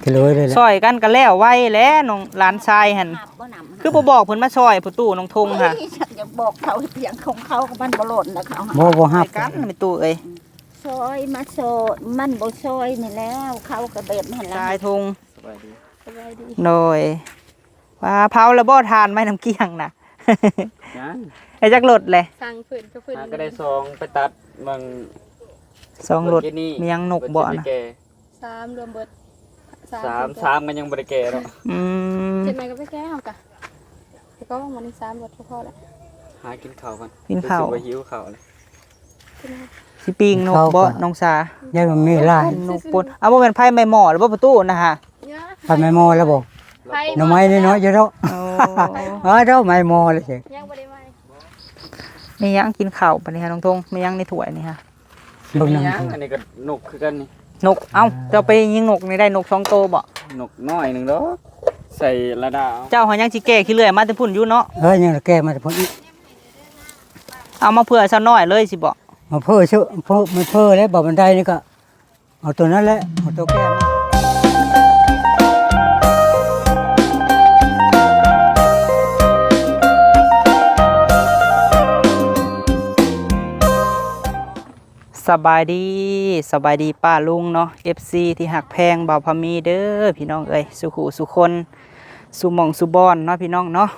ຄືເລີຍເລີຍແຫຼະ ຊ່ອຍກັນກໍແລ້ວໄວແຫຼະ ນ້ອງຫຼານຊາຍຫັ້ນ ຮັບບໍ່ນຳ ຄືບໍ່ບອກເພິ່ນມາຊ່ອຍ ປະຕູນ້ອງທົງຫັ້ນ ໂອ້ຍ ຈັກຢາກບອກເຂົາເຮັດຫຍັງຂອງເຂົາ ມັນບໍ່ຫຼອນນະເຂົາ ບໍ່ ບໍ່ຮັບ ຊ່ອຍກັນແມ່ຕູ້ເອີຍ ຊ່ອຍມາຊ່ອຍ ມັນບໍ່ຊ່ອຍນີ້ແລ້ວ ເຂົາກໍແບບນັ້ນລະ ສາຍທຸງ ສະບາຍດີ ສະບາຍດີ ໂດຍ ວ່າເຜົາແລ້ວບໍ່ ຖ່ານໄມ້ນ້ຳກ້ຽງນະ? ຍັງ ໄດ້ຈັກລົດແຫຼະ? ສັ່ງເພິ່ນກໍເພິ່ນ ຫາກໍໄດ້ສອງ ໄປຕັດມັງ ສອງລົດ ມີຫຍັງນົກບໍ່ນະ? ສາມ ລວມເບິດ ສາມ ສາມ ສາມກໍຍັງບໍ່ໄດ້ແກ່ເນາະ ອືມ ເຮັດໃໝ່ກໍໄປແກ່ເຮົາກະ ແຕ່ກໍວ່າມື້ນີ້ສາມລົດກໍພໍແລ້ວ ຫາກິນເຂົ້າກ່ອນ ກິນເຂົ້າ ຮູ້ສຶກວ່າຫິວເຂົ້າແລ້ວ ຊິປີ້ງນົກບໍ່ນ້ອງສາ? ຍັງມີຫຼາຍ ນົກປົນ ເອົາ ບໍ່ແມ່ນໄຟໄໝ້ໝໍ້ແລ້ວບໍ່ປະຕູນະຫະ? ໄຟໄໝ້ໝໍ້ແລ້ວບໍ່? ໜໍ່ໄມ້ນ້ອຍໆຢູ່ເນາະ ໂອ້ ເອີ ດອກໄມ້ໝໍ້ແລ້ວຊິ ຍັງບໍ່ໄດ້ໄໝ້ ແມ່ຫຍັງກິນເຂົ້າປານນີ້ຫະນ້ອງທົງ? ແມ່ຫຍັງໃນຖ້ວຍນີ້ຫະ? ເບິ່ງນຳ ອັນນີ້ກໍນົກຄືກັນນີ້ ນົກ ເອົ້າ ເຈົ້າໄປຍິງນົກນີ້ໄດ້ນົກສອງໂຕບໍ່? ນົກນ້ອຍໜຶ່ງດອກ ໃສ່ລະດາ ເຈົ້າຫາຍັງຊິແກ່ຂີ້ເລື່ອຍມາແຕ່ພຸ້ນຢູ່ເນາະ ເອີ ຍັງແກ່ມາແຕ່ພຸ້ນອີກ ເອົາມາເພື່ອຊາວນ້ອຍເລີຍຊິບໍ່? ມາເພື່ອ ເພື່ອ ມາເພື່ອແລ້ວ ບໍ່ບັນໄດນີ້ກໍ ເອົາຕົວນັ້ນແຫຼະ ເອົາຕົວແກ້ມາ ສະບາຍດີ ສະບາຍດີປ້າລຸງເນາະ ເອັຟຊີທີ່ຮັກແພງບ່າວພາມີເດີ ພີ່ນ້ອງເອີຍ ສູ່ຄູ່ສູ່ຄົນ ສູ່ໝ່ອງສູ່ບ່ອນເນາະ ພີ່ນ້ອງເນາະ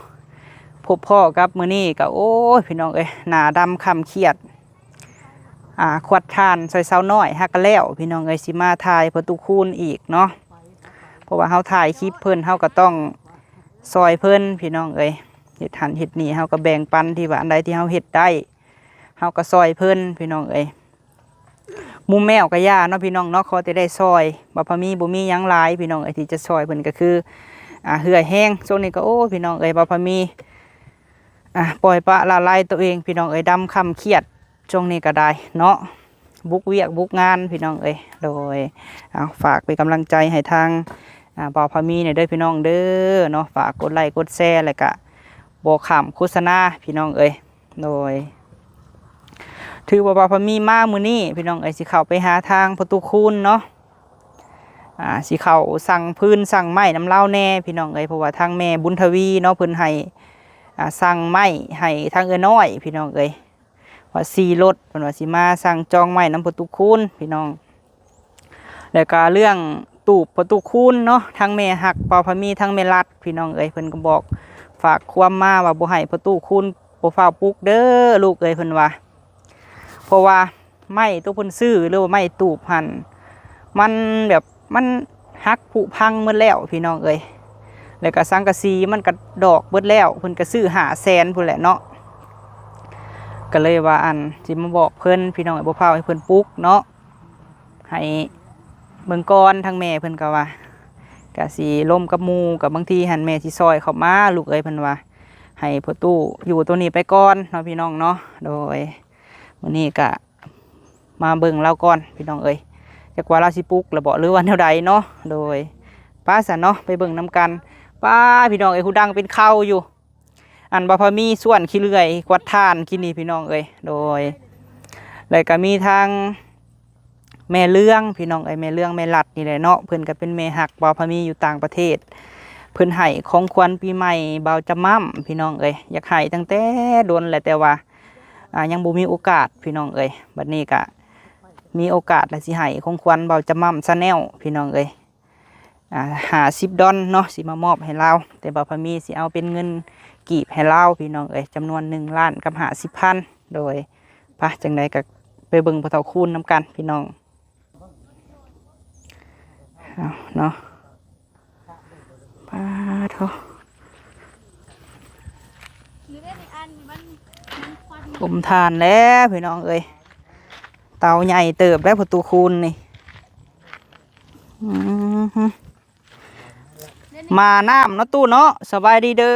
ພົບພໍ້ກັບມື້ນີ້ກໍ ໂອ້ຍ ພີ່ນ້ອງເອີຍ ໜ້າດຳຄ້ຳຄຽດ ອ່າ ຂວດຖ່ານຊ່ອຍສາວນ້ອຍຫາກະແລ້ວ ພີ່ນ້ອງເອີຍ ຊິມາຖ່າຍພໍ່ຕູ້ຄູນອີກເນາະ ເພາະວ່າເຮົາຖ່າຍຄລິບເພິ່ນ ເຮົາກໍຕ້ອງຊ່ອຍເພິ່ນ ພີ່ນ້ອງເອີຍ ເຮັດຫັ້ນເຮັດນີ້ ເຮົາກໍແບ່ງປັນທີ່ວ່າອັນໃດທີ່ເຮົາເຮັດໄດ້ ເຮົາກໍຊ່ອຍເພິ່ນ ພີ່ນ້ອງເອີຍ ໝູ່ແມວກໍຢ່າເນາະ ພີ່ນ້ອງເນາະ ຂໍແຕ່ໄດ້ຊ່ອຍ ບ່າວພາມີບໍ່ມີຫຍັງຫຼາຍ ພີ່ນ້ອງເອີຍ ທີ່ຈະຊ່ອຍເພິ່ນ ກໍຄື ອ່າ ເຫື່ອແຮງ ຊ່ວງນີ້ກໍ ໂອ້ ພີ່ນ້ອງເອີຍ ບ່າວພາມີ ອ່າ ປ່ອຍປະລະໄລຕົວເອງ ພີ່ນ້ອງເອີຍ ດຳຄ້ຳຄຽດ ຊ່ວງນີ້ກໍໄດ້ເນາະ ບຸກວຽກບຸກງານ ພີ່ນ້ອງເອີຍ ໂດຍ ເອົາ ຝາກເປັນກຳລັງໃຈໃຫ້ທາງ ອ່າ ບ່າວພາມີແດ່ເດີ ພີ່ນ້ອງເດີເນາະ ຝາກກົດໄລກົດແຊ ແລ້ວກະບໍ່ຂ້າມໂຄສະນາ ພີ່ນ້ອງເອີຍ ໂດຍ ຖືວ່າບ່າວພາມີມາມື້ນີ້ ພີ່ນ້ອງເອີຍ ຊິເຂົ້າໄປຫາທາງພໍ່ຕູ້ຄູນເນາະ ອ່າ ຊິເຂົ້າສັ່ງຟືນສັ່ງໄມ້ນຳລາວແດ່ ພີ່ນ້ອງເອີຍ ເພາະວ່າທາງແມ່ບຸນທະວີເນາະ ເພິ່ນໃຫ້ ອ່າ ສັ່ງໄມ້ໃຫ້ທາງເອື້ອຍນ້ອຍ ພີ່ນ້ອງເອີຍ ວ່າສີ່ລົດ ເພິ່ນວ່າຊິມາສັ່ງຈອງໄມ້ນຳພໍ່ຕູ້ຄູນ ພີ່ນ້ອງ ແລ້ວກະເລື່ອງຕູບພໍ່ຕູ້ຄູນເນາະ ທັງແມ່ຮັກບ່າວພາມີ ທັງແມ່ລັດ ພີ່ນ້ອງເອີຍ ເພິ່ນກໍບອກຝາກຄວາມມາວ່າບໍ່ໃຫ້ພໍ່ຕູ້ຄູນບໍ່ຟ້າວປຸກເດີລູກເອີຍ ເພິ່ນວ່າ ເພາະວ່າໄມ້ໂຕເພິ່ນຊື້ ຫຼືວ່າໄມ້ຕູບຫັ້ນ ມັນແບບ ມັນຫັກຜຸພັງໝົດແລ້ວ ພີ່ນ້ອງເອີຍ ແລ້ວກະສັງກະສີມັນກະດອກເບິດແລ້ວ ເພິ່ນກະຊື້ຫ້າແສນພຸ້ນແຫຼະເນາະ ກະເລີຍວ່າ ອັນ ຊິມາບອກເພິ່ນ ພີ່ນ້ອງເອີຍ ບໍ່ຟ້າວໃຫ້ເພິ່ນປຸກເນາະ ໃຫ້ເບິ່ງກ່ອນ ທາງແມ່ເພິ່ນກໍວ່າ ກະຊິລົມກັບໝູ່ ກະບາງທີຫັ້ນແມ່ຊິຊ່ອຍເຂົ້າມາ ລູກເອີຍ ເພິ່ນວ່າ ໃຫ້ພໍ່ຕູ້ຢູ່ໂຕນີ້ໄປກ່ອນເນາະ ພີ່ນ້ອງເນາະ ໂດຍ ມື້ນີ້ກະມາເບິ່ງລາວກ່ອນ ພີ່ນ້ອງເອີຍ ຈັກວ່າລາວຊິປຸກລະເບາະ ຫຼືວ່າແນວໃດເນາະ ໂດຍ ໄປຊັ້ນເນາະ ໄປເບິ່ງນຳກັນ ປ້າ ພີ່ນ້ອງເອີຍ ຫູດັງເປັນເຂົ້າຢູ່ ອັນ ບ່າວພາມີສວນຂີ້ເລື່ອຍກວາດຖ່ານກິນນີ້ ພີ່ນ້ອງເອີຍ ໂດຍ ແລ້ວກະມີທາງ ແມ່ເລື່ອງ ພີ່ນ້ອງເອີຍ ແມ່ເລື່ອງແມ່ລັດນີ້ແຫຼະເນາະ ເພິ່ນກໍເປັນແມ່ຮັກບ່າວພາມີຢູ່ຕ່າງປະເທດ ເພິ່ນໃຫ້ຂອງຂວັນປີໃໝ່ບ່າວຈຳໝໍ້າ ພີ່ນ້ອງເອີຍ ຢາກໃຫ້ຕັ້ງແຕ່ດົນແຫຼະ ແຕ່ວ່າ ອ່າ ຍັງບໍ່ມີໂອກາດ ພີ່ນ້ອງເອີຍ ບັດນີ້ກະມີໂອກາດແລ້ວ ຊິໃຫ້ຂອງຂວັນບ່າວຈຳໝໍ້າ Channel ພີ່ນ້ອງເອີຍ ອ່າ ຫ້າສິບດອນເນາະ ຊິມາມອບໃຫ້ລາວ ແຕ່ບ່າວພາມີຊິເອົາເປັນເງິນກີບໃຫ້ລາວ ພີ່ນ້ອງເອີຍ ຈຳນວນໜຶ່ງລ້ານກັບຫ້າສິບພັນ ໂດຍ ປະ ຈັ່ງໃດກໍໄປເບິ່ງພໍ່ເຖົ້າຄູນນຳກັນ ພີ່ນ້ອງ ເອົາເນາະ ປາໂທ ຖົມຖ່ານແລ້ວ ພີ່ນ້ອງເອີຍ ເຕົາໃຫຍ່ເຕີບແລ້ວ ພໍ່ຕູ້ຄູນນີ້ ອືມ ມານ້ຳເນາະຕູ້ເນາະ ສະບາຍດີເດີ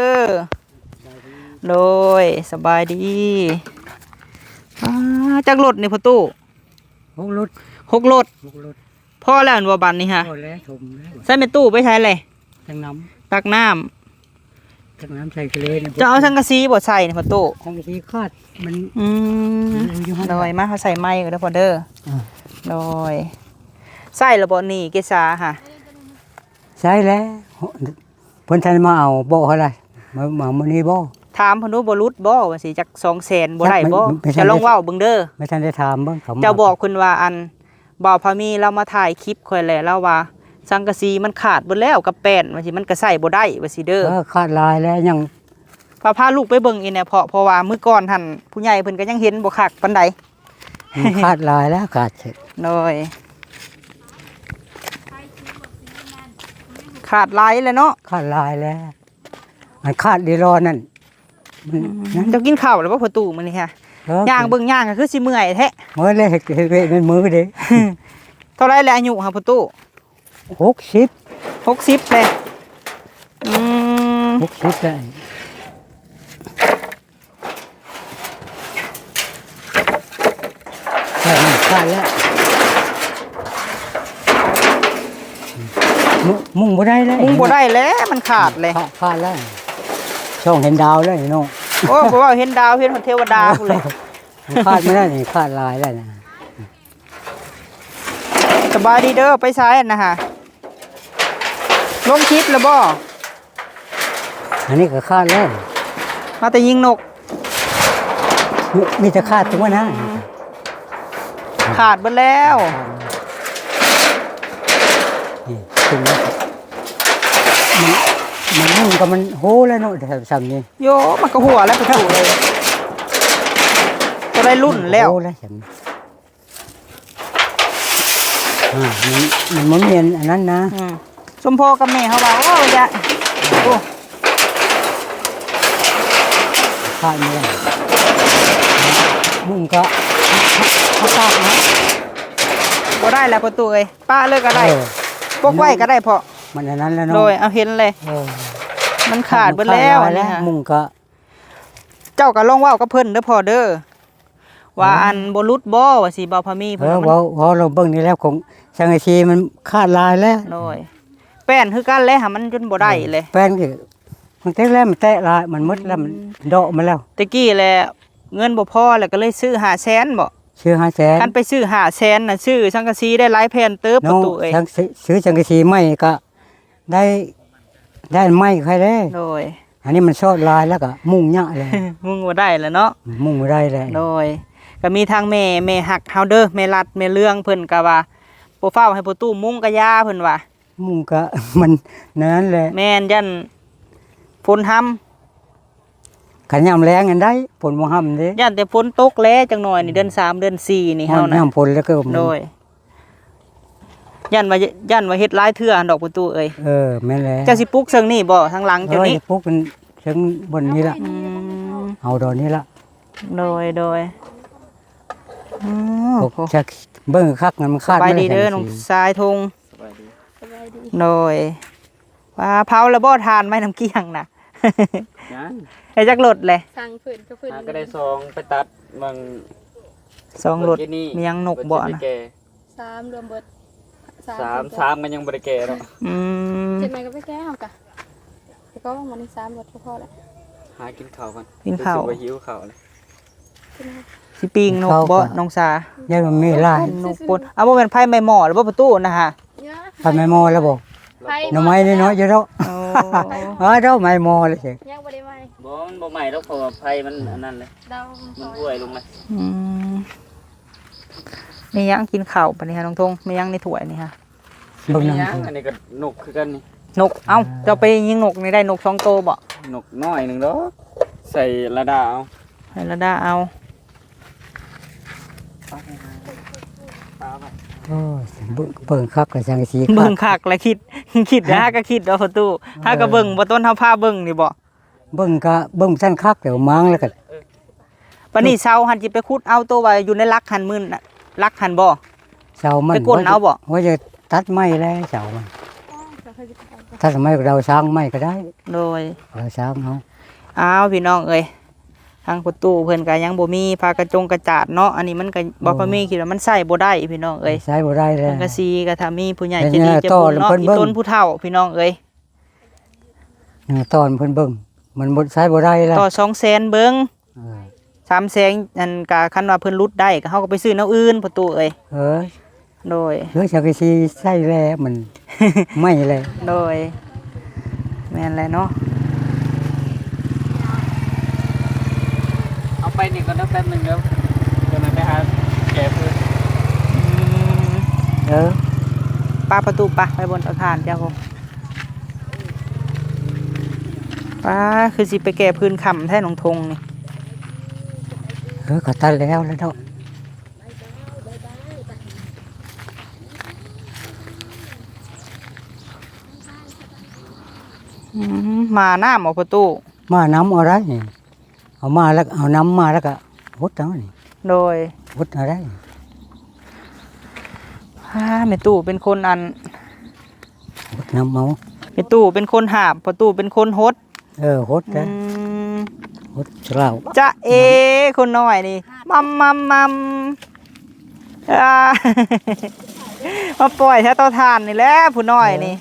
ໂດຍ ສະບາຍດີ ປາ ຈັກລົດນີ້ພໍ່ຕູ້? ຫົກລົດ ຫົກລົດ ຫົກລົດ ພໍແລ້ວແມ່ນບໍ່ບັດນີ້ຫະ? ພໍແລ້ວ ຖົມແລ້ວ ໃສ່ແມ່ຕູ້ໄປໃສແຫຼະ? ຕັກນ້ຳ ຕັກນ້ຳ ຕັກນ້ຳໃສ່ເລີຍ ເຈົ້າເອົາສັງກະສີບໍ່ໃສ່ນີ້ພໍ່ຕູ້? ສັງກະສີຂາດ ມັນ ອືມ ໂດຍ ມາເຮົາໃສ່ໃໝ່ກໍໄດ້ພໍ່ເດີ ໂດຍ ໃສ່ລະບໍ່ນີ້ເກສາຫະ? ໃຊ້ແລ້ວ ເພິ່ນທັນມາເອົາບໍ່ຫັ້ນລະ ມາ ມາມື້ນີ້ບໍ່? ຖາມເພິ່ນດູ ບໍ່ຫຼຸດບໍ່ວ່າຊິ ຈັກສອງແສນບໍ່ໄດ້ບໍ່? ຈະລອງເວົ້າເບິ່ງເດີ ບໍ່ທັນໄດ້ຖາມເບິ່ງ ເຂົາມາ ເຈົ້າບອກເພິ່ນວ່າ ອັນ ບ່າວພາມີລາວມາຖ່າຍຄລິບຂ້ອຍແຫຼະ ລາວວ່າ ສັງກະສີມັນຂາດເບິດແລ້ວກັບແປ້ນ ວ່າຊິ ມັນກະໃຊ້ບໍ່ໄດ້ວ່າຊິເດີ. ເອີ ຂາດຫຼາຍແລ້ວ ຍັງ ພາ ພາລູກໄປເບິ່ງອີກແດ່ເພາະ ເພາະວ່າມື້ກ່ອນຫັ້ນ ຜູ້ໃຫຍ່ເພິ່ນກະຍັງເຫັນບໍ່ຄັກປານໃດ. ມັນຂາດຫຼາຍແລ້ວ ຂາດເສດ ໂດຍ ຂາດຫຼາຍແລ້ວເນາະ ຂາດຫຼາຍແລ້ວ ອັນຂາດເດລອນັ້ນ ມັນ ອືມ ນັ້ນ ເຈົ້າກິນເຂົ້າແລ້ວບໍ່ພໍ່ຕູ້ມື້ນີ້ຮະ? ເອີ ຍ່າງເບິ່ງຍ່າງກະຄືຊິເມື່ອຍແທ້ ເມື່ອຍແລ້ວ ເຮັດ ເຮັດເວກແມ່ນມື້ເດ້. ເທົ່າໃດແລ້ວອາຍຸຫາພໍ່ຕູ້? ຫົກສິບ ຫົກສິບແລ້ວ ອືມ ຫົກສິບແລ້ວ ຂາດແລ້ວ ມຸງ ມຸງບໍ່ໄດ້ແລ້ວ ມຸງບໍ່ໄດ້ແລ້ວ ມັນຂາດແລ້ວ ຂາດ ຂາດແລ້ວ ຊ່ອງເຫັນດາວແລ້ວນີ້ເນາະ. ໂອ້ ບໍ່ເວົ້າເຫັນດາວ ເຫັນຮອດເທວະດາພຸ້ນແຫຼະ ມັນຂາດບໍ່ໄດ້ນີ້ ຂາດຫຼາຍແລ້ວນະ. ສະບາຍດີເດີ ໄປໃສຫັ້ນນະຫະ? ລົງຄລິບແລ້ວບໍ່? ອັນນີ້ກະຂາດແລ້ວ ມາແຕ່ຍິງນົກ ມີ ມີແຕ່ຂາດຕົວນະ ອືມ ຂາດເບິດແລ້ວ ຂາດ ນີ້ ຂຶ້ນມາ ມັນ ມັນ ມັນກະມັນໂຫແລ້ວເນາະ ແຖວຊ່ຳນີ້ ໂຢ ມັນກະຫົວແລ້ວປະຕູເອີຍ ໂຕໄດ້ລຸ້ນແລ້ວ ໂຫແລ້ວຊ່ຳ ອ່າ ມັນ ມັນບໍ່ແມ່ນອັນນັ້ນນະ ອືມ ສົມພໍກັບແມ່ເຮົາວ່າ ໂອ້ ຢ່າ ໂອ້ ຂາດແລ້ວ ມຸງກະ ຂາດນະ ບໍ່ໄດ້ແລ້ວປະຕູເອີຍ ປະເລີຍກະໄດ້ ເອີ ປົກໄວ້ກະໄດ້ເພາະ ມັນອັນນັ້ນແລ້ວເນາະ ໂດຍ ເອົາເຫັນເລີຍ ເອີ ມັນຂາດເບິດແລ້ວ ຂາດ ອັນນີ້ຫະ ມຸງກະ ເຈົ້າກະລອງເວົ້າກັບເພິ່ນເດີພໍ່ເດີ ວ່າ ເອີ ອັນ ບໍ່ຫຼຸດບໍ່ວ່າຊິ ບ່າວພາມີ ເອີ ເພິ່ນ ເວົ້າ ເວົ້າລອງເບິ່ງນີ້ແລ້ວ ຂອງສັງກະສີມັນຂາດຫຼາຍແລ້ວ ໂດຍ ແປ້ນຄືກັນແຫຼະ ຫາມັນຈົນບໍ່ໄດ້ເລີຍ ແປ້ນກະ ມັນແຕກແລ້ວ ມັນແຕກຫຼາຍ ມັນໝົດແລ້ວ ອືມ ມັນເດາະມາແລ້ວ ແຕ່ກີ້ແຫຼະ ເງິນບໍ່ພໍແລ້ວກະເລີຍຊື້ຫ້າແສນບໍ່? ຊື້ຫ້າແສນ ຄັນໄປຊື້ຫ້າແສນນະ ຊື້ສັງກະສີໄດ້ຫຼາຍແຜ່ນເຕີບ ເນາະ ປະຕູເອີຍ ສັງ ຊື້ສັງກະສີໃໝ່ກະ ໄດ້ ໄດ້ອັນໃໝ່ໃຄແດ່ ໂດຍ ອັນນີ້ມັນຊອດຫຼາຍແລ້ວກະມຸງຍາກແລ້ວ ມຸງບໍ່ໄດ້ແລ້ວເນາະ ມຸງບໍ່ໄດ້ແລ້ວ ໂດຍ ກະມີທັງແມ່ ແມ່ຮັກເຮົາເດີ ແມ່ລັດ ແມ່ເລື່ອງ ເພິ່ນກະວ່າ ບໍ່ຟ້າວໃຫ້ພໍ່ຕູ້ມຸງກະຢ່າ ເພິ່ນວ່າ ມຸງກະ ມັນນັ້ນແຫຼະ ແມ່ນ ຢ້ານຝົນຮຳ ຄັນຍາມແລ້ງຫັ້ນໄດ້ ຝົນບໍ່ຮຳເດ້ ຢ້ານແຕ່ຝົນຕົກແຫຼະ ຈັກໜ້ອຍນີ້ ເດືອນສາມ ເດືອນສີ່ນີ້ເຮົານະ ຍາມຝົນແລ້ວກະ ໂດຍ ຢ້ານວ່າ ຢ້ານວ່າເຮັດຫຼາຍເທື່ອຫັ້ນດອກປະຕູເອີຍ ເອີ ແມ່ນແລ້ວ ເຈົ້າຊິປຸກເຊິ່ງນີ້ບໍ່ ທາງຫຼັງເຈົ້ານີ້ ເອີ ຊິປຸກເຊິ່ງບ່ອນນີ້ລະ ອືມ ເອົາດອນນີ້ລະ ໂດຍ ໂດຍ ອືມ ໂອ້ ຈັກເບິ່ງຄັກ ມັນຂາດ ສະບາຍດີເດີ ນ້ອງຊາຍທົງ ສະບາຍດີ ໂດຍ ວ່າເຜົາແລ້ວບໍ່ ຖ່ານໄມ້ນ້ຳກ້ຽງນະ? ຍັງ ໄດ້ຈັກລົດແຫຼະ? ສັ່ງເພິ່ນກັບເພິ່ນ ຫາກະໄດ້ສອງ ໄປຕັດເບິ່ງ ສອງລົດ ມີຫຍັງນົກບໍ່ນະ? ສາມ ລວມເບິດ ສາມ ສາມ ສາມກະຍັງບໍ່ໄດ້ແກ່ເນາະ ອືມ ເຮັດໃໝ່ກະໄປແກ່ເຮົາກະ ແຕ່ກະວ່າມື້ນີ້ສາມລົດກະພໍແລ້ວ ຫາກິນເຂົ້າກ່ອນ ກິນເຂົ້າ ຮູ້ສຶກວ່າຫິວເຂົ້າແລ້ວ ຊິປີ້ງນົກບໍ່ນ້ອງສາ? ຢ້ານມັນມີຫຼາຍ ນົກປົນ ເອົາ ບໍ່ແມ່ນໄຟໄໝ້ໝໍ້ແລ້ວບໍ່ປະຕູນະຫະ? ໄຟໄໝ້ໝໍ້ແລ້ວບໍ່? ໜໍ່ໄມ້ນ້ອຍໆຢູ່ເນາະ ໂອ້ ເອີ ດອກໄມ້ໝໍ້ແລ້ວຊິ ຍັງບໍ່ໄດ້ໄໝ້ ບໍ່ ມັນບໍ່ໄໝ້ດອກ ເພາະວ່າໄຟມັນອັນນັ້ນເລີຍ ມັນຫ້ວຍລົງເລີຍ ອືມ ແມ່ນຫຍັງກິນເຂົ້າປານນີ້ຫະນ້ອງທົງ? ແມ່ນຫຍັງໃນຖ້ວຍນີ້ຫະ? ເບິ່ງນຳ ອັນນີ້ກະນົກຄືກັນນີ້ ນົກ ເອົ້າ ເຈົ້າໄປຍິງນົກນີ້ໄດ້ນົກສອງໂຕບໍ່? ນົກນ້ອຍໜຶ່ງດອກ ໃສ່ລາດາເອົາ ໃສ່ລາດາເອົາ ໂອ້ຍ ເບິ່ງ ເບິ່ງຄັກລະຈັ່ງຊິ ເບິ່ງຄັກລະຄິດ ຄິດລະຫາກະຄິດວ່າປະຕູ ຫາກະເບິ່ງບໍ່ ຕອນເຮົາພາເບິ່ງນີ້ບໍ່? ເບິ່ງກະເບິ່ງຊັ້ນຄັກ ແຕ່ວ່າມາງແລ້ວກະ ບາດນີ້ເສົາຫັ້ນຊິໄປຂຸດເອົາໂຕວ່າຢູ່ໃນຫຼັກຫັ້ນ ໝື່ນຫຼັກຫັ້ນບໍ່? ເສົາມັນ ໄປກົ້ນເອົາບໍ່? ວ່າຈະຕັດໄມ້ແລ້ວເສົາມັນ ຕັດໄມ້ກະເອົາ ສ້າງໄມ້ກະໄດ້ ໂດຍ ເອົາສ້າງເອົາ ອ້າວ ພີ່ນ້ອງເອີຍ ທາງປະຕູເພິ່ນກະຍັງບໍ່ມີຜ້າກະຈົງກະຈາດເນາະ ອັນນີ້ມັນກະ ໂດຍ ບໍ່ພໍມີ ຄິດວ່າມັນໃຊ້ບໍ່ໄດ້ພີ່ນ້ອງເອີຍ ໃຊ້ບໍ່ໄດ້ແລ້ວ ສັງກະສີກະຖ້າມີຜູ້ໃຫຍ່ໃຈດີໃຈບຸນເນາະ ອີ່ຕົນຜູ້ເຖົ້າພີ່ນ້ອງເອີຍ ເອີ ຕໍ່ເພິ່ນເບິ່ງ ມັນບໍ່ ໃຊ້ບໍ່ໄດ້ລະ ຕໍ່ສອງແສນເບິ່ງ ເອີ ສາມແສນ ອັນກະຄັນວ່າເພິ່ນຫຼຸດໄດ້ກະເຮົາກະໄປຊື້ແນວອື່ນປະຕູເອີຍ ເອີ ໂດຍ ເຫຼືອສັງກະສີໃສ່ແລ້ວມັນໄໝ້ແລ້ວ. ໂດຍ ແມ່ນແຫຼະເນາະ. ເອົາໄປນີ້ກ່ອນເດີ ແປັບໜຶ່ງເດີ ດຽວໜ້ອຍໄປຫາແກ່ຟືນ. ອືມ ເອີ ປະຕູ ປະ ໄປບ່ອນເຕົາຖ່ານເຈົ້າພຸ້ນ. ປາ ຄືຊິໄປແກ່ຟືນຄ່ຳແທ້ນ້ອງທົງນີ້. ເອີ ເຂົາຕັດແລ້ວແລ້ວເນາະ. ອືມ ມານ້ຳບໍ່ພໍ່ຕູ້? ມານ້ຳເອົາໄດ້ນີ້ ເອົາມາແລ້ວ ເອົານ້ຳມາແລ້ວກະຫົດເອົານີ້. ໂດຍ ຫົດເອົາໄດ້. ອາ ແມ່ຕູ້ເປັນຄົນອັນ ຫົດນ້ຳເອົາ. ແມ່ຕູ້ເປັນຄົນຫາບ ພໍ່ຕູ້ເປັນຄົນຫົດ. ເອີ ຫົດ ອືມ ຫົດສະເລົາ. ຈະເອ ຄົນນ້ອຍນີ້ ມັມໆໆ ອາ ມາປ່ອຍແຖວເຕົາຖ່ານນີ້ແຫຼະ ຜູ້ນ້ອຍນີ້.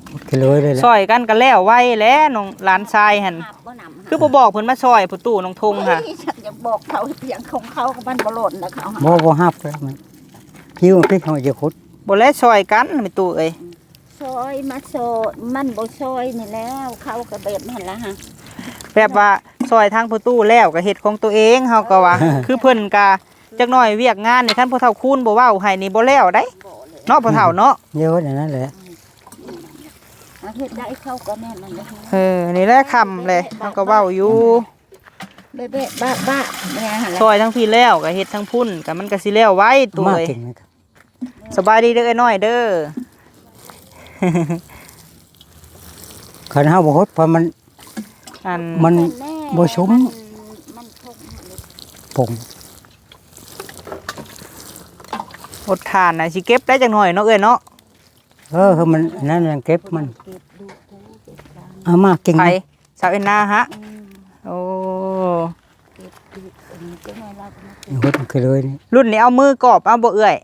ເອີ ຫົດເລີຍແຫຼະ ຊ່ອຍກັນກໍແລ້ວໄວແຫຼະ ນ້ອງຫຼານຊາຍຫັ້ນ. ຄືບໍ່ບອກເພິ່ນມາຊ່ອຍ ພໍ່ຕູ້ ນ້ອງທົງຫາ. ໂອ້ຍ ຢາກບອກເຂົາຫຍັງຂອງເຂົາ ມັນບໍ່ຫຼົ່ນນະເຂົາ. ບໍ່ ບໍ່ຮັບແລ້ວມັນ ພິວພິເຮົາຈະຂຸດ. ບໍ່ແລະ ຊ່ອຍກັນແມ່ຕູ້ເອີຍ. ຊ່ອຍມາຊ່ອຍ ມັນບໍ່ຊ່ອຍນີ້ແລ້ວ ເຂົາກໍແບບນັ້ນລະຫະ. ແບບວ່າຊ່ອຍທາງພໍ່ຕູ້ແລ້ວກໍເຮັດຂອງຕົວເອງ ເຮົາກໍວ່າ ຄືເພິ່ນກະຈັກໜ້ອຍວຽກງານນີ້ ຄັນພໍ່ເຖົ້າຄູນບໍ່ເວົ້າໃຫ້ນີ້ບໍ່ແລ້ວໃດ໋ ບໍ່ແລ້ວ ເນາະພໍ່ເຖົ້າເນາະ. ເອີ ນັ້ນແຫຼະ ເຮັດໄດ້ເຂົາກໍແມ່ນນັ້ນແຫຼະ. ເອີ ນີ້ແຫຼະຄ່ຳແຫຼະ ເຮົາກໍເວົ້າຢູ່ ແບະໆບະໆ ຊ່ອຍທາງພີ້ແລ້ວກໍເຮັດທາງພຸ້ນ ກໍມັນກໍຊິແລ້ວໄວ ຕູ້ເອີຍ. ສະບາຍດີເດີ ອ້າຍນ້ອຍເດີ. ຄັນເຮົາບໍ່ຫົດ ເພາະມັນ ອັນ ມັນບໍ່ຊຸມ ຜົງ ຫົດຖ່ານນະ ຊິເກັບໄດ້ຈັກໜ້ອຍເນາະ ເອື້ອຍເນາະ. ເອີ ຄືມັນນັ້ນ ເກັບມັນ ເອົາມາກິນ ໃຜ ສາວເອັນນາຫະ. ອືມ ໂອ້ ເກັບ ເກັບ ອັນນີ້ຈັກໜ້ອຍລາວກໍມາເກັບ ເຮັດຄືເລີຍນີ້. ລຸ້ນນີ້ເອົາມືກອບເອົາບໍ່ເອື້ອຍ?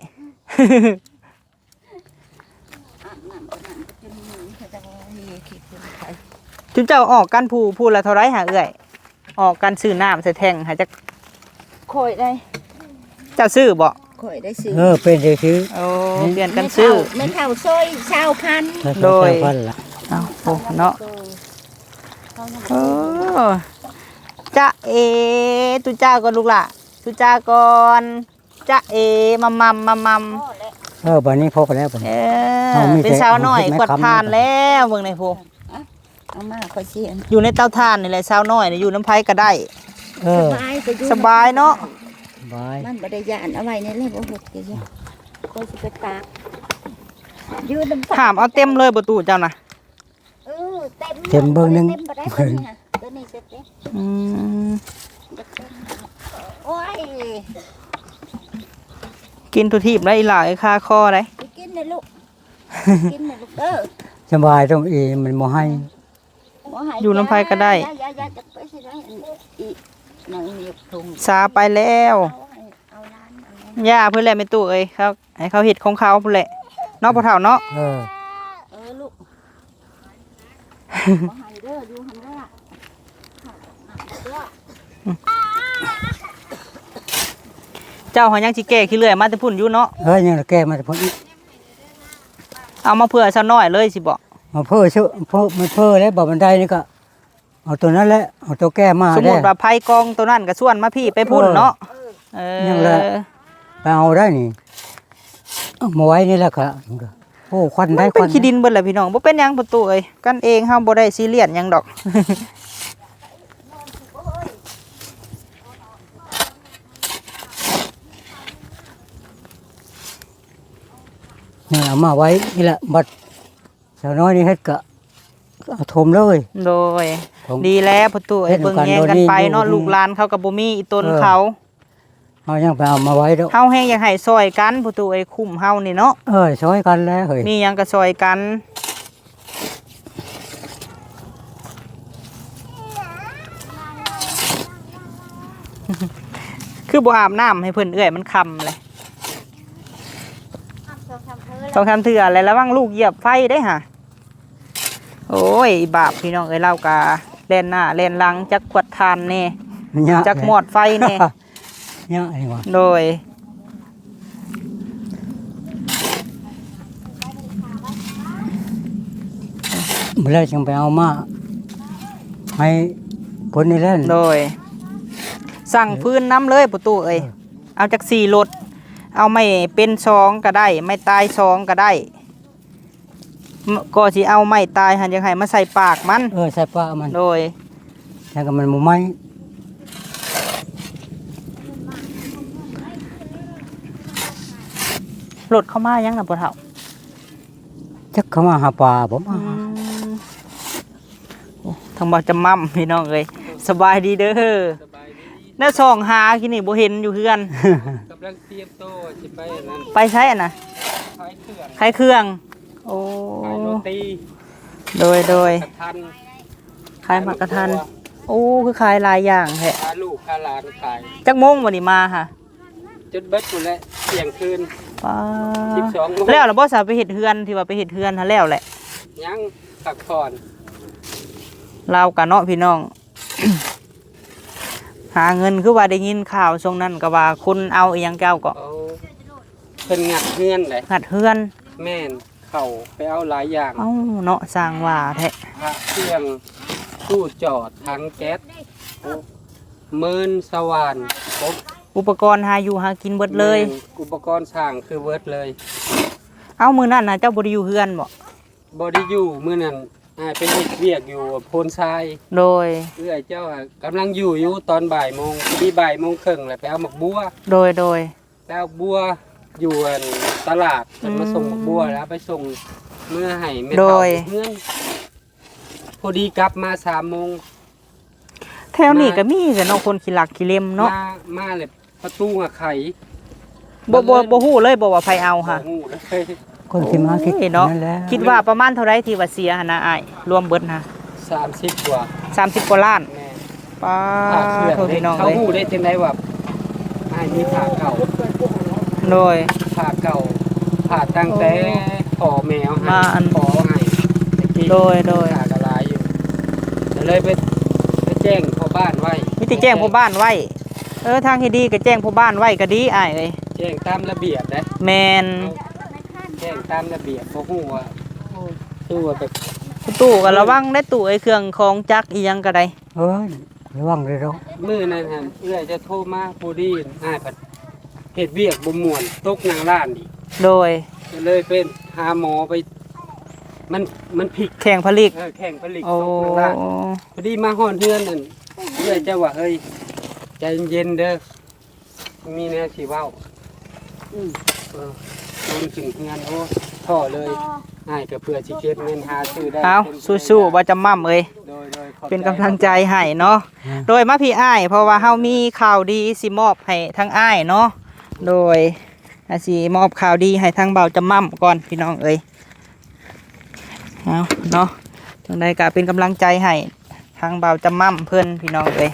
ອາບນ້ຳກໍນ້ຳກໍຈົນມີ ເຂົາເຈົ້າເຮັດ ເຂົາເຈົ້າອອກກັນຜູ້ ຜູ້ລະເທົ່າໃດຫາເອື້ອຍ? ອອກກັນຊື້ນ້ຳໃສ່ແທ້ງຫາຈັກ ຂ້ອຍໄດ້ ເຈົ້າຊື້ບໍ່? ຂ້ອຍໄດ້ຊື້. ເອີ ເປັນຈັ່ງຊີ້. ໂອ້ ອືມ ປ່ຽນກັນຊື້. ແມ່ເຖົ້າ ແມ່ເຖົ້າຊ່ອຍຊາວພັນ. ໂດຍ ຊາວພັນລະ. ເອົ້າ ໂອ້ ເນາະ. ໂອ້ ຈະເອ ຕຸຈ້າກ່ອນລູກຫຼ້າ ຕຸຈ້າກ່ອນ. ຈະເອ ມຳໆ ມຳໆ. ເອີ ບາດນີ້ພໍແລ້ວ ບາດນີ້. ເອີ ເຮົາມີແຕ່ ເປັນສາວນ້ອຍຂວດຖ່ານແລ້ວ ເບິ່ງໃນຜູ້. ເອົາມາ ຂ້ອຍຊິ ຢູ່ໃນເຕົາຖ່ານນີ້ແຫຼະ ສາວນ້ອຍນີ້ ຢູ່ນຳໃຜກໍໄດ້. ເອີ ສະບາຍ ສະບາຍເນາະ ສະບາຍ. ມັນບໍ່ໄດ້ຢ້ານ ເອົາໄວ້ນີ້ແຫຼະ ບໍ່ເຮັດກໍຢູ່. ຂ້ອຍຊິໄປຕາກ ຢູ່ນຳ ຫາມເອົາເຕັມເລີຍບໍ່ຕູ້ເຈົ້ານະ. ເອີ ເຕັມ ເຕັມເບິ່ງໜຶ່ງ ເຕັມບໍ່ໄດ້ ເບິ່ງ ຕົວນີ້ ຕົວນີ້ເຕັມ. ອືມ ໂອ້ຍ ກິນທົ່ວທີບໄດ້ອີ່ຫຼ້າ ຄາຄໍໄດ້. ກິນນະລູກ ກິນນະລູກເດີ. ສະບາຍ ຕ້ອງອີ ມັນບໍ່ໃຫ້ ບໍ່ໃຫ້ ຢູ່ນຳໃຜກໍໄດ້. ຢ່າ ຢ່າ ຢ່າ ຢ່າໄປຊິໄດ້ ອັນອີ່ ນາງນີ້ຖົງ ຊາໄປແລ້ວ. ເອົາໃຫ້ ເອົາຫຼານ ເອົາຫຼານ ຢ່າເພິ່ນແຫຼະແມ່ຕູ້ເອີຍ ເຂົາ ໃຫ້ເຂົາເຮັດຂອງເຂົາພຸ້ນແຫຼະເນາະ ພໍ່ເຖົ້າເນາະ. ເອີ ເອີ ລູກ ບໍ່ໃຫ້ເດີ ຢູ່ຫັ້ນເດີ. ເຈົ້າຫາຍັງຊິແກ່ຂີ້ເລື່ອຍມາແຕ່ພຸ້ນຢູ່ເນາະ. ເອີ ຍັງແກ່ມາແຕ່ພຸ້ນອີກ. ເອົາມາເພື່ອຊາວນ້ອຍເລີຍຊິບໍ? ມາເພື່ອ ເພື່ອ ມາເພື່ອແລ້ວ ບໍ່ບັນໄດນີ້ກໍ ເອົາຕົວນັ້ນແຫຼະ ເອົາຕົວແກ່ມາ. ສົມມຸດວ່າໃຜກອງຕົວນັ້ນກໍຊວນມາພີ້ໄປພຸ້ນເນາະ. ເອີ ເອີ ຍັງລະ ໄປເອົາໄດ້ນີ້ ເອົາມາໄວ້ນີ້ແຫຼະກະ ໂອ້ ຄວັນໄດ້ ມັນເປັນ ຄວັນ ຂີ້ດິນເບິດແຫຼະພີ່ນ້ອງ. ບໍ່ເປັນຫຍັງພໍ່ຕູ້ເອີຍ ກັນເອງ ເຮົາບໍ່ໄດ້ຊີຣຽສຫຍັງດອກ. ນີ້ ເອົາມາໄວ້ນີ້ແຫຼະ ບັດ ສາວນ້ອຍນີ້ເຮັດກະເອົາຖົມເລີຍ. ໂດຍ ຂອງ ດີແລ້ວພໍ່ຕູ້ເອີຍ ເບິ່ງແຍງກັນໄປເນາະ. ລູກຫຼານເຂົາກໍບໍ່ມີອີ່ຕົນເຂົາ. ເອີ ເຮົາຍັງໄປເອົາມາໄວ້ດອກ. ເຮົາແຮງຢາກໃຫ້ຊ່ອຍກັນພໍ່ຕູ້ເອີຍ ຄຸ້ມເຮົານີ້ເນາະ. ເອີ ຊ່ອຍກັນແຫຼະເຮີ້ຍ ມີຫຍັງກໍຊ່ອຍກັນ. ຄືບໍ່ອາບນ້ຳໃຫ້ເພິ່ນເອື້ອຍ ມັນຄ່ຳແຫຼະ. ສອງສາມເທື່ອແລ້ວ ລະວັງລູກຢຽບໄຟເດ້ຫາ. ໂອ້ຍ ບາບພີ່ນ້ອງເອີຍ ລາວກະແລ່ນໜ້າແລ່ນຫຼັງ ຈັກຂວດຖ່ານແດ່. ຍາກ ຈັກມອດໄຟແດ່ ຍາກນີ້ຫວາ ໂດຍ ມື້ແລກຈຶ່ງໄປເອົາມາໃຫ້ຄົນນີ້ແຫຼະ ໂດຍ ສັ່ງຟືນນຳເລີຍປະຕູເອີຍ ເອີ ເອົາຈັກສີ່ລົດ ເອົາໄມ້ເປັນສອງກໍໄດ້ ໄມ້ຕາຍສອງກໍໄດ້ ມ- ກໍຊິເອົາໄມ້ຕາຍຫັ້ນ ຢາກໃຫ້ມາໃສ່ປາກມັນ ເອີ ໃສ່ປາກມັນ ໂດຍ ແລ້ວກໍມັນບໍ່ໄໝ້ ລົດເຂົ້າມາຫຍັງນະພໍ່ເຖົ້າ? ຈັກເຂົາມາຫາປາບໍ່ມາ ອືມ ໂອ້ ທາງບ່າວຈຳໝ່ຳ ພີ່ນ້ອງເອີຍ ສະບາຍດີເດີ ສະບາຍດີ ແນວສ່ອງຫາກີ້ນີ້ບໍ່ເຫັນຢູ່ເຮືອນ ກຳລັງຕຽມໂຕວ່າຊິໄປອັນນັ້ນ ໄປໃສຫັ້ນນະ? ຂາຍເຄື່ອງ ຂາຍເຄື່ອງ ໂອ້ ຂາຍໂຣຕີ ໂດຍ ໂດຍ ກະທັນ ຂາຍໝາກກະທັນ ໂອ້ ຄືຂາຍຫຼາຍຢ່າງແທ້ ພາລູກພາຫຼານຂາຍ ຈັກໂມງມື້ນີ້ມາຫະ? ຈົນເບິດພຸ້ນແຫຼະ ທ່ຽງຄືນ ປາ ສິບສອງໂມງ ແລ້ວລະບໍ່ສາ ໄປເຮັດເຮືອນ ທີ່ວ່າໄປເຮັດເຮືອນຫັ້ນແລ້ວແຫຼະ ຍັງພັກຜ່ອນ ລາວກະເນາະ ພີ່ນ້ອງ ຫາເງິນ ຄືວ່າໄດ້ຍິນຂ່າວຊ່ວງນັ້ນກໍວ່າຄົນເອົາອີ່ຫຍັງເຈົ້າກໍ ເອົາ ເພິ່ນງັດເຮືອນເດ້ ງັດເຮືອນ ແມ່ນ ເຂົ້າໄປເອົາຫຼາຍຢ່າງ ເອົ້າເນາະ ຊ່າງວ່າແທ້ ພະເຄື່ອງ ຕູ້ຈອດ ຖັງແກັສ ໂອ້ ເມີນ ສະຫວ່ານ ກົບ ອຸປະກອນຫາຢູ່ຫາກິນເບິດເລີຍ ແມ່ນ ອຸປະກອນສ້າງຄືເບິດເລີຍ ເອົ້າ ມື້ນັ້ນນະ ເຈົ້າບໍ່ໄດ້ຢູ່ເຮືອນບໍ? ບໍ່ໄດ້ຢູ່ ມື້ນັ້ນອ້າຍໄປເຮັດວຽກຢູ່ໂພນຊາຍ ໂດຍ ເອື້ອຍເຈົ້າຫາກຳລັງຢູ່ຢູ່ຕອນບ່າຍໂມງ ພໍດີບ່າຍໂມງເຄິ່ງແລ້ວໄປເອົາໝາກບົວ ໂດຍ ໂດຍ ໄປເອົາບົວຢູ່ອັນຕະຫຼາດ ເພິ່ນມາສົ່ງໝາກບົວ ອືມ ແລ້ວໄປສົ່ງເມືອໃຫ້ແມ່ເຖົ້າ ໂດຍ ຢູ່ເຮືອນ ພໍດີກັບມາສາມໂມງ ແຖວນີ້ ມາ ກໍມີແຫຼະເນາະ ຄົນຂີ້ລັກຂີ້ເລັມເນາະ ມາ ມາແລ້ວປະຕູຫາໄຂ ບໍ່ ບໍ່ ບໍ່ຮູ້ເລີຍບໍ່ວ່າໃຜເອົາຫະ ບໍ່ຮູ້ເລີຍ ຄົນທີ່ມາຄິດ ໂອ້ຍເນາະ ນັ້ນແຫຼະ ຄິດວ່າປະມານເທົ່າໃດທີ່ວ່າເສຍຫັ້ນນະອ້າຍ ລວມເບິດຫະ? ສາມສິບກວ່າ ສາມສິບກວ່າລ້ານ ແມ່ນ ປາ ພາເຄື່ອງ ໂທ ເດ້ ພີ່ນ້ອງເອີຍ ເຂົາຮູ້ໄດ້ຈັ່ງໃດວ່າອ້າຍມີຜ້າເກົ່າ? ໂດຍ ຜ້າເກົ່າ ຜ້າຕັ້ງແຕ່ ໂອ້ ພໍ່ແມ່ເຮົາໃຫ້ ມາອັນ ພໍ່ເຮົາໃຫ້ແຕ່ກີ້ ໂດຍ ໂດຍ ຜ້າກໍຫຼາຍຢູ່ ກໍເລີຍໄປ ໄປແຈ້ງພໍ່ບ້ານໄວ້ ມີແຕ່ແຈ້ງພໍ່ບ້ານໄວ້ ເອີ ທາງທີ່ດີກໍແຈ້ງພໍ່ບ້ານໄວ້ກໍດີອ້າຍເອີຍ ແຈ້ງຕາມລະບຽບເດ້ ແມ່ນ ແຈ້ງຕາມລະບຽບ ບໍ່ຮູ້ວ່າ ໂອ້ ຄືວ່າແບບ ປະຕູກໍລະວັງໄດ້ຕູ້ເອີຍ ເຄື່ອງຂອງຈັກອີ່ຫຍັງກໍໄດ້ ເອີຍ ລະວັງເລີຍເນາະ ມື້ນັ້ນຫັ້ນເອື້ອຍຈະໂທມາ ພໍດີອ້າຍພັດເຮັດວຽກບໍ່ມ່ວນ ຕົກໜັງລ້ານອີກ ໂດຍ ກໍເລີຍໄປຫາໝໍໄປ ມັນ ມັນພິກ ແຂ້ງຜະລິກ ເອີ ແຂ້ງຜະລິກ ໂອ້ ຕົກໜັງລ້ານ ພໍດີມາຮອດເຮືອນນັ້ນ ເອື້ອຍຈະວ່າ ເຮີ້ຍ ໃຈເຢັນໆເດີ ມີແນວຊິເວົ້າ ອືມ ເອີ ໂດນຂຶ້ນເຮືອນ ໂອ້ ທໍ້ເລີຍ ອ້າຍກໍເພື່ອຊິເກັບເງິນຫາຊື້ໄດ້ ເອົ້າ ເປັນ ສູ້ໆ ບໍ່ຈຳໝ່ຳເອີຍ ໂດຍໆ ຂອບໃຈ ເປັນກຳລັງໃຈໃຫ້ເນາະ ອືມ ໂດຍ ມາພີ້ອ້າຍ ເພາະວ່າເຮົາມີຂ່າວດີຊິມອບໃຫ້ທາງອ້າຍເນາະ ໂດຍ ອາ ຊິມອບຂ່າວດີໃຫ້ທາງບ່າວຈຳໝ່ຳກ່ອນ ພີ່ນ້ອງເອີຍ ເອົາເນາະ ຈັ່ງໃດກໍເປັນກຳລັງໃຈໃຫ້ທາງບ່າວຈຳໝ່ຳເພິ່ນ ພີ່ນ້ອງເອີຍ.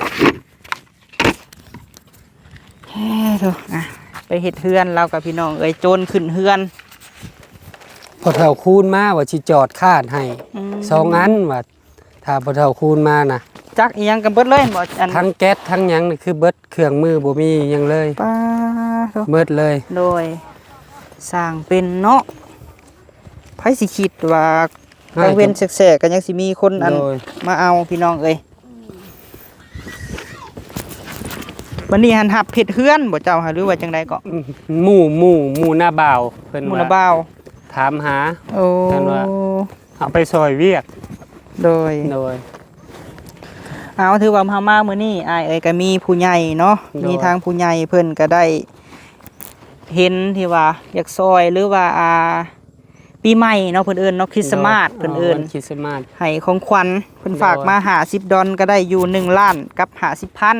ເອີ ໂທ ອ່ະ ໄປເຮັດເຮືອນລາວກັບພີ່ນ້ອງເອີຍ ໂຈນຂຶ້ນເຮືອນ ພໍ່ເຖົ້າຄູນມາວ່າຊິຈອດຄາດໃຫ້ ອືມ ສອງອັນວ່າ ຖ້າພໍ່ເຖົ້າຄູນມານະ ຈັກອີ່ຫຍັງກັນເບິດເລີຍແມ່ນບໍ່? ອັນ ທັງແກັສທັງຫຍັງນີ້ຄືເບິດ ເຄື່ອງມືບໍ່ມີຫຍັງເລີຍ ປາໂທ ເບິດເລີຍ ໂດຍ ສ້າງເປັນເນາະ ໃຜຊິຄິດວ່າ ກາງເວັນແສກໆ ກໍຍັງຊິມີຄົນອັນ ໂດຍ ມາເອົາ ພີ່ນ້ອງເອີຍ ບັດນີ້ຫັ້ນຮັບເຮັດເຮືອນບໍ່ເຈົ້າຫະ ຫຼືວ່າຈັ່ງໃດເກາະ? ໝູ່ ໝູ່ ໝູ່ນ້າບ່າວ ເພິ່ນ ໝູ່ນ້າບ່າວ ວ່າຖາມຫາ ໂອ້ ເພິ່ນວ່າເອົາໄປຊ່ອຍວຽກ ໂດຍ ໂດຍ ເອົາ ຖືວ່າເຮົາມາມື້ນີ້ ອ້າຍເອີຍ ກໍມີຜູ້ໃຫຍ່ເນາະ ໂດຍ ມີທາງຜູ້ໃຫຍ່ເພິ່ນກໍໄດ້ເຫັນທີ່ວ່າຢາກຊ່ອຍ ຫຼືວ່າ ອ່າ ປີໃໝ່ເນາະ ເພິ່ນເອີ້ນເນາະ ຄຣິດສະມາດ ໂດຍ ເພິ່ນເອີ້ນ ອໍ ວັນຄຣິດສະມາດ ໃຫ້ຂອງຂວັນ ເພິ່ນ ໂດຍ ຝາກມາຫ້າສິບດອນ ກໍໄດ້ຢູ່ໜຶ່ງລ້ານກັບຫ້າສິບພັນ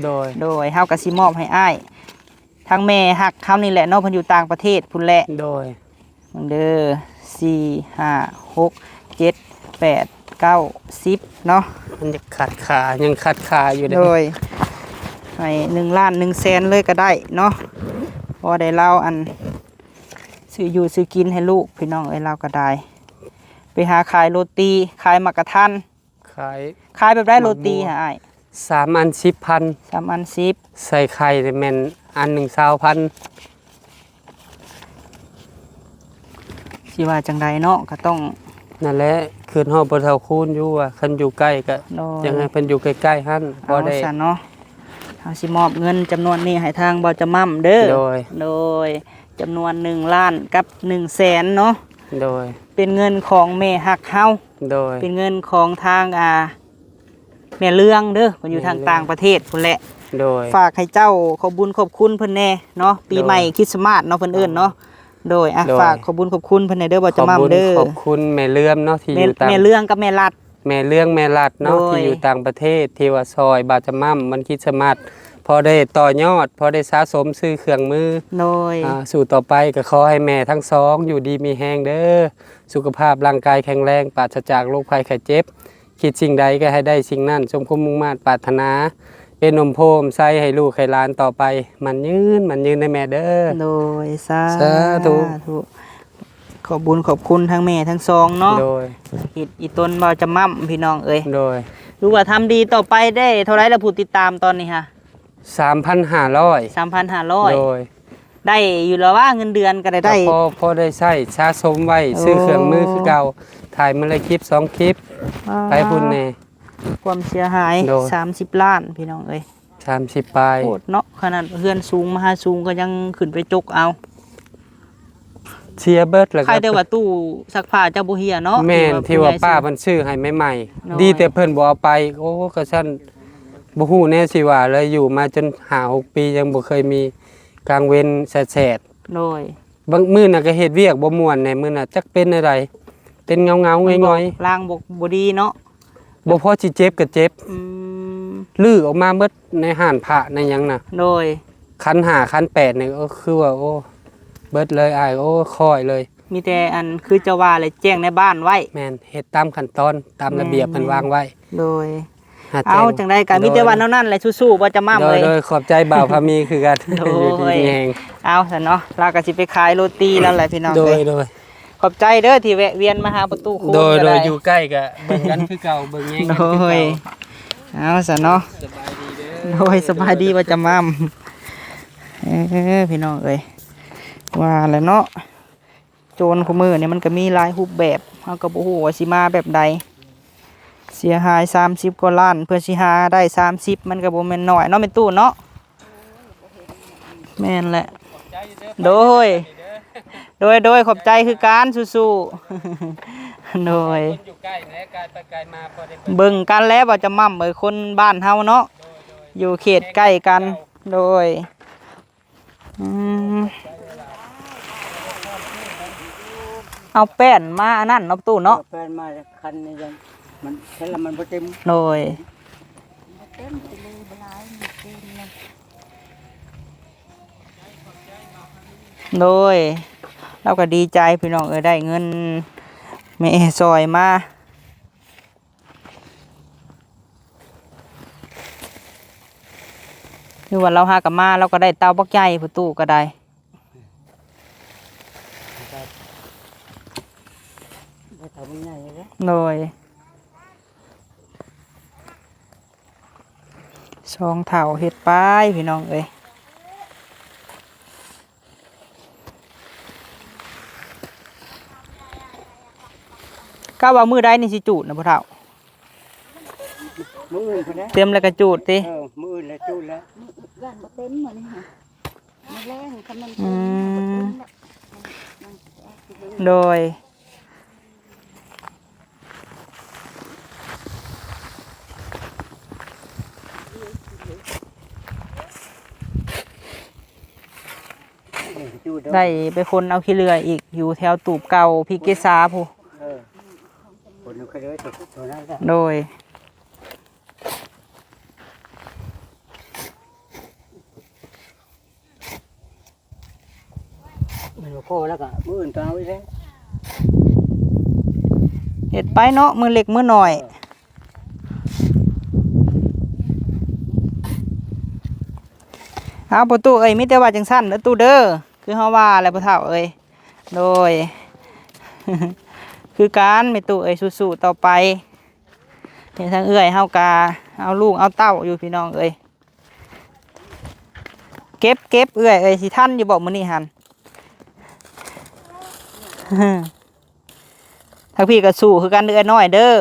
ໂດຍ ໂດຍ ເຮົາກໍຊິມອບໃຫ້ອ້າຍ ທາງແມ່ຮັກເຮົານີ້ແຫຼະເນາະ ເພິ່ນຢູ່ຕ່າງປະເທດພຸ້ນແຫຼະ ໂດຍ ເບິ່ງເດີ ສີ່ ຫ້າ ຫົກ ເຈັດ ແປດ ເກົ້າ ສິບເນາະ ມັນຍັງຂັດຄາ ຍັງຂັດຄາຢູ່ເດ້ ໂດຍ ໃຫ້ໜຶ່ງລ້ານໜຶ່ງແສນເລີຍກໍໄດ້ເນາະ ພໍໄດ້ລາວອັນ ຊື້ຢູ່ຊື້ກິນໃຫ້ລູກ ພີ່ນ້ອງເອີຍ ລາວກໍໄດ້ ໄປຫາຂາຍໂຣຕີ ຂາຍໝາກກະທັນ ຂາຍ ຂາຍແບບໃດໂຣຕີຫະອ້າຍ? ສາມອັນສິບພັນ. ສາມອັນສິບ. ໃສ່ໄຂ່ນີ້ແມ່ນອັນໜຶ່ງຊາວພັນ. ຊິວ່າຈັ່ງໃດເນາະ ກໍຕ້ອງ ນັ້ນແຫຼະ ຄຶດຮອດພໍ່ເຖົ້າຄູນຢູ່ວ່າ ຄັນຢູ່ໃກ້ກໍ ໂດຍ ຢາກໃຫ້ເພິ່ນຢູ່ໃກ້ໆຫັ້ນ ພໍໄດ້ ເອົາຊັ້ນເນາະ ເຮົາຊິມອບເງິນຈຳນວນນີ້ໃຫ້ທາງບ່າວຈະໝ່ຳເດີ. ໂດຍ ໂດຍ ຈຳນວນໜຶ່ງລ້ານກັບໜຶ່ງແສນເນາະ. ໂດຍ ເປັນເງິນຂອງແມ່ຮັກເຮົາ. ໂດຍ ເປັນເງິນຂອງທາງ ອ່າ ແມ່ເລື່ອງເດີ ເພິ່ນຢູ່ທາງຕ່າງປະເທດພຸ້ນແຫຼະ. ໂດຍ ຝາກໃຫ້ເຈົ້າຂອບບຸນຂອບຄຸນເພິ່ນແດ່ເນາະ ປີໃໝ່ ໂດຍ ຄຣິດສະມາດເນາະ ເພິ່ນເອີ້ນເນາະ. ໂດຍ ໂດຍ ອ່ະ ຝາກຂອບບຸນຂອບຄຸນເພິ່ນແດ່ເດີ ບ່າວຈະໝ່ຳເດີ. ຂອບຄຸນແມ່ເລື່ອງເນາະ ທີ່ຢູ່ຕ່າງ ແມ່ເລື່ອງກັບແມ່ລັດ. ແມ່ເລື່ອງແມ່ລັດເນາະ ໂດຍ ທີ່ຢູ່ຕ່າງປະເທດ ທີ່ວ່າຊ່ອຍບ່າວຈະໝ່ຳວັນຄຣິດສະມາດ ພໍໄດ້ຕໍ່ຍອດ ພໍໄດ້ສະສົມຊື້ເຄື່ອງມື ໂດຍ ອ່າ ສູ້ຕໍ່ໄປ ກໍຂໍໃຫ້ແມ່ທັງສອງຢູ່ດີມີແຮງເດີ ສຸຂະພາບຮ່າງກາຍແຂງແຮງ ປາສະຈາກໂລກໄພໄຂ້ເຈັບ ຄິດສິ່ງໃດກໍໃຫ້ໄດ້ສິ່ງນັ້ນ ສົມຄວາມມຸ່ງມາດປາດຖະໜາ ເປັນຮົ່ມໂພຮົ່ມໄຊໃຫ້ລູກໃຫ້ຫຼານຕໍ່ໄປ ໝັ້ນຍືນ ໝັ້ນຍືນເດີແມ່ເດີ. ໂດຍ ສາ ສາທຸ ທຸ ຂອບບຸນຂອບຄຸນທັງແມ່ທັງສອງເນາະ. ໂດຍ ເຮັດອີ່ຕົນບ່າວຈະໝ່ຳ ພີ່ນ້ອງເອີຍ. ໂດຍ ຫຼືວ່າທຳດີຕໍ່ໄປໄດ້ເທົ່າໃດລະ ຜູ້ຕິດຕາມຕອນນີ້ຫະ? ສາມພັນຫ້າຮ້ອຍ. ສາມພັນຫ້າຮ້ອຍ. ໂດຍ ໄດ້ຢູ່ລະວ່າ ເງິນເດືອນກໍໄດ້ ກໍ ໄດ້ ພໍ ພໍໄດ້ໃຊ້ສະສົມໄວ້ ໂອ້ ຊື້ເຄື່ອງມືຄືເກົ່າ ຖ່າຍມື້ລະຄລິບສອງຄລິບ ວ້າ ໄປພຸ້ນແດ່. ຄວາມເສຍຫາຍ ໂດຍ ສາມສິບລ້ານ ພີ່ນ້ອງເອີຍ ສາມສິບປາຍ ໂຫດເນາະ ຂະໜາດເຮືອນສູງມະຫາສູງກໍຍັງຂຶ້ນໄປຈົກເອົາ ເສຍເບິດແລ້ວ. ໃຄແຕ່ວ່າຕູ້ຊັກຜ້າເຈົ້າບໍ່ເຫ່ຍເນາະ. ແມ່ນ ທີ່ວ່າ ທີ່ວ່າປ້າເພິ່ນຊື້ໃຫ້ໃໝ່ໆ ໂດຍ ດີແຕ່ເພິ່ນບໍ່ເອົາໄປ. ໂອ້ ກະຊັ້ນ ບໍ່ຮູ້ແນວຊິວ່າເລີຍ ຢູ່ມາຈົນຫ້າຫົກປີ ຍັງບໍ່ເຄີຍມີກາງເວັນແສດໆ. ໂດຍ ບາງມື້ນະກໍເຮັດວຽກບໍ່ມ່ວນແດ່ ມື້ນະຈັກເປັນແນວໃດ ເປັນເງົາໆ ງ່ອຍໆ ລ້າງບໍ່ ບໍ່ດີເນາະ ບໍ່ພໍຊິເຈັບກໍເຈັບ. ອືມ ຮື້ອອກມາເບິດໃນຮ້ານພະໃນຫຍັງນະ. ໂດຍ ຂັນຫ້າຂັນແປດນີ້ ກໍຄືວ່າ ໂອ້ ເບິດເລີຍອ້າຍ ໂອ້ ຄ່ອຍເລີຍ. ມີແຕ່ອັນ ຄືເຈົ້າວ່າແຫຼະ ແຈ້ງໃນບ້ານໄວ້. ແມ່ນ ເຮັດຕາມຂັ້ນຕອນ ຕາມລະບຽບ ແມ່ນ ເພິ່ນວາງໄວ້. ໂດຍ ຫາແຈ້ງ ເອົາ ຈັ່ງໃດກໍມີແຕ່ວ່າແນວນັ້ນແຫຼະ ສູ້ໆ ບ່າວຈະໝ່ຳເອີຍ. ໂດຍ ໂດຍ ຂອບໃຈບ່າວພາມີຄືກັນ. ໂດຍ ຢູ່ດີມີແຮງ. ເອົາຊັ້ນເນາະ ລາວກໍຊິໄປຂາຍໂຣຕີແລ້ວແຫຼະ ພີ່ນ້ອງເອີຍ. ໂດຍ ໂດຍ ຂອບໃຈເດີທີ່ແວະວຽນມາຫາປະຕູຄູນ. ໂດຍ ກໍໄດ້ ໂດຍ ຢູ່ໃກ້ກໍເບິ່ງກັນຄືເກົ່າ ເບິ່ງແຍງກັນຄືເກົ່າ. ໂດຍ ເອົາຊັ້ນເນາະ ສະບາຍດີເດີ. ໂດຍ ສະບາຍດີບ່າວຈະໝ່ຳ. ເອີ ພີ່ນ້ອງເອີຍ ວ່າແຫຼະເນາະ ໂຈນຄູ່ມື້ນີ້ມັນກໍມີຫຼາຍຮູບແບບ ເຮົາກໍບໍ່ຮູ້ວ່າຊິມາແບບໃດ. ເສຍຫາຍສາມສິບກວ່າລ້ານ ເພື່ອຊິຫາໄດ້ສາມສິບ ມັນກໍບໍ່ແມ່ນນ້ອຍເນາະ ແມ່ຕູ້ເນາະ. ແມ່ນແຫຼະ ໂດຍ ໂດຍ ໂດຍ ຂອບໃຈຄືກັນ ສູ້ໆ. ໂດຍ ເບິ່ງກັນແຫຼະ ບ່າວຈະໝ່ຳເອີຍ ຄົນບ້ານເຮົາເນາະ ຢູ່ເຂດໃກ້ກັນ. ໂດຍ ອືມ ເອົາແປ້ນມາອັນນັ້ນເນາະຕູ້ເນາະ. ເອົາແປ້ນມາຄັນນີ້ຍັງ ມັນຄັນລະມັນບໍ່ເຕັມ. ໂດຍ ບໍ່ເຕັມ ຊິເລີບໍ່ຫຼາຍ ມັນເຕັມເລີຍ. ໂດຍ ລາວກໍດີໃຈພີ່ນ້ອງເອີຍ ໄດ້ເງິນແມ່ຊ່ອຍມາ. ຄືວ່າລາວຫາກະມາ ລາວກໍໄດ້ເຕົາບັກໃຫຍ່ພຸ້ນຕູ້ກໍໄດ້. ໂດຍ ສອງເຖົ້າເຮັດໄປພີ່ນ້ອງເອີຍ. ກະວ່າມື້ໃດນີ້ຊິຈູດນະພໍ່ເຖົ້າ? ມື້ອື່ນພຸ້ນແຫຼະ ເຕັມແລ້ວກະຈູດຕິ. ເອີ ມື້ອື່ນແລ້ວຈູດແລ້ວ ຢ້ານບໍ່ເຕັມມື້ນີ້ຫະ ມື້ແລງຄັນມັນເຕັມ ອືມ ບໍ່ເຕັມແລ້ວ. ໂດຍ ໄດ້ໄປຂົນເອົາຂີ້ເຫຼືອອີກ ຢູ່ແຖວຕູບເກົ່າພີເກສາພຸ້ນ. ເອີ ຂົນເອົາຂີ້ເຫຼືອຕົວນັ້ນແຫຼະ. ໂດຍ ມັນບໍ່ພໍແລ້ວກະມື້ອື່ນກໍເອົາອີກແລ້ວ. ເຮັດໄປເນາະ ມື້ເລັກມື້ນ້ອຍ. ເອີ ເອົາ ພໍ່ຕູ້ເອີຍ ມີແຕ່ວ່າຈັ່ງຊັ້ນເດີຕູ້ເດີ ຄືເຮົາວ່າແຫຼະພໍ່ເຖົ້າເອີຍ. ໂດຍ ຄືກັນແມ່ຕູ້ເອີຍ ສູ້ໆຕໍ່ໄປ. ເຫັນທາງເອື້ອຍເຮົາກະ ເອົາລູກເອົາເຕົ້າຢູ່ພີ່ນ້ອງເອີຍ. ເກັບ ເກັບເອື້ອຍເອີຍ ຊິທັນຢູ່ບໍ່ມື້ນີ້ຫັ້ນ? ທາງພີ້ກໍສູ້ຄືກັນເອື້ອຍນ້ອຍເດີ. ໂດຍ.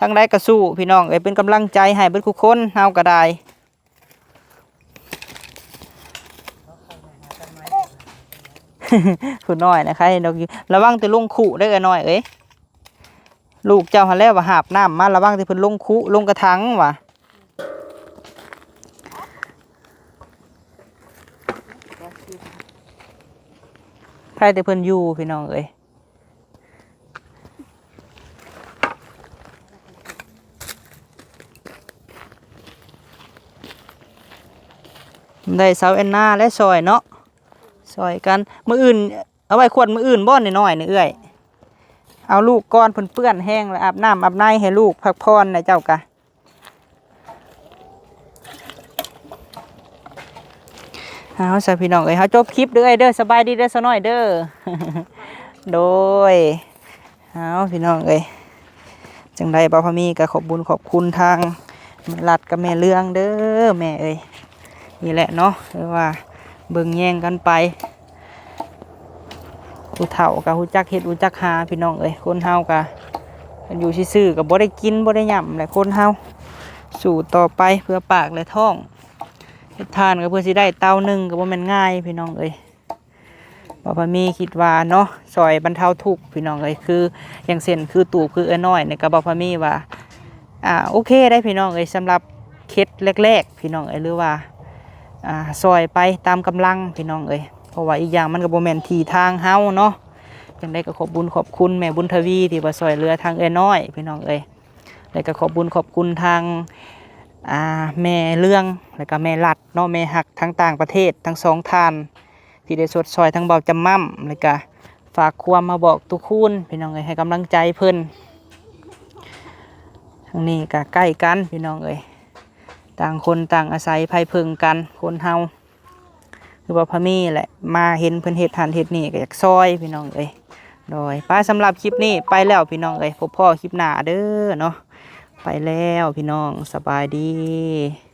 ທາງໃດກໍສູ້ພີ່ນ້ອງເອີຍ ເປັນກຳລັງໃຈໃຫ້ເບິດທຸກຄົນ ເຮົາກໍໄດ້. ຜູ້ນ້ອຍນະ ໃຄດອກຢູ່ ລະວັງແຕ່ລົງຄຸເດີເອື້ອຍນ້ອຍເອີຍ. ລູກເຈົ້າຫັ້ນແຫຼະວ່າຫາບນ້ຳມາ ລະວັງແຕ່ເພິ່ນລົງຄຸລົງກະຖັງວ່າ. ໃຜແຕ່ເພິ່ນຢູ່ພີ່ນ້ອງເອີຍ. ໄດ້ສາວແອນນາແລະຊ່ອຍເນາະ ຊ່ອຍກັນ. ມື້ອື່ນ ເອົາໄວ້ຂວດມື້ອື່ນບໍ່ ນ້ອຍໆນີ້ເອື້ອຍ? ເອົາລູກກ່ອນ ເພິ່ນເປື້ອນແຮງ ແລ້ວອາບນ້ຳອາບໃນໃຫ້ລູກພັກຜ່ອນນະເຈົ້າກະ. ເອົາຊະພີ່ນ້ອງເອີຍ ເຮົາຈົບຄລິບເດີເອື້ອຍເດີ. ສະບາຍດີເດີສາວນ້ອຍເດີ. ໂດຍ. ເອົາພີ່ນ້ອງເອີຍ ຈັ່ງໃດບ່າວພາມີກໍຂອບບຸນຂອບຄຸນທາງແມ່ລັດກັບແມ່ເລື່ອງເດີແມ່ເອີຍ. ນີ້ແຫຼະເນາະ ຄືວ່າເບິ່ງແຍງກັນໄປ. ຜູ້ເຖົ້າກໍຮູ້ຈັກເຮັດຮູ້ຈັກຫາພີ່ນ້ອງເອີຍ. ຄົນເຮົາກໍຄັນຢູ່ຊື່ໆກໍບໍ່ໄດ້ກິນບໍ່ໄດ້ຫຍັ້ມແຫຼະ. ຄົນເຮົາສູ້ຕໍ່ໄປເພື່ອປາກ ແລະ ທ້ອງ. ເຮັດທານກໍເພື່ອຊິໄດ້ເຕົາໜຶ່ງກໍບໍ່ແມ່ນງ່າຍພີ່ນ້ອງເອີຍ. ບ່າວພາມີຄິດວ່າເນາະ ຊ່ອຍບັນເທົາທຸກພີ່ນ້ອງເອີຍ. ຄືຢ່າງເຊັ່ນ ຄືຕູບ ຄືເອື້ອຍນ້ອຍນີ້ ກໍບ່າວພາມີວ່າ ອ່າ ໂອເຄໄດ໋ພີ່ນ້ອງເອີຍ. ສຳລັບເຂດແລກໆພີ່ນ້ອງເອີຍ ຫຼືວ່າ ອ່າ ຊ່ອຍໄປຕາມກຳລັງພີ່ນ້ອງເອີຍ. ເພາະວ່າອີກຢ່າງມັນກໍບໍ່ແມ່ນທີ່ທາງເຮົາເນາະ. ຈັ່ງໃດກໍຂອບບຸນຂອບຄຸນແມ່ບຸນທະວີ ທີ່ວ່າຊ່ອຍເຫຼືອທາງເອື້ອຍນ້ອຍພີ່ນ້ອງເອີຍ. ແລະກໍຂອບບຸນຂອບຄຸນທາງ ອ່າ ແມ່ເລື່ອງ ແລະກໍແມ່ລັດເນາະ ແມ່ຮັກທາງຕ່າງປະເທດທັງສອງທ່ານ ທີ່ໄດ້ຊົດຊ່ອຍທາງເບົາຈຳໝ້ຳ ແລະກະຝາກຄວາມມາບອກຕຸຄູນພີ່ນ້ອງເອີຍ ໃຫ້ກຳລັງໃຈເພິ່ນ. ທາງນີ້ກະໃກ້ກັນພີ່ນ້ອງເອີຍ ຕ່າງຄົນຕ່າງອາໄສໄພເພິ່ງກັນ ຄົນເຮົາ ຄືວ່າພາມີແຫຼະ ມາເຫັນເພິ່ນເຮັດຫັ້ນເຮັດນີ້ກໍຢາກຊ່ອຍພີ່ນ້ອງເອີຍ. ໂດຍ ໄປ ສຳລັບຄລິບນີ້ໄປແລ້ວພີ່ນ້ອງເອີຍ ພົບພໍ້ຄລິບໜ້າເດີເນາະ. ໄປແລ້ວພີ່ນ້ອງ ສະບາຍດີ.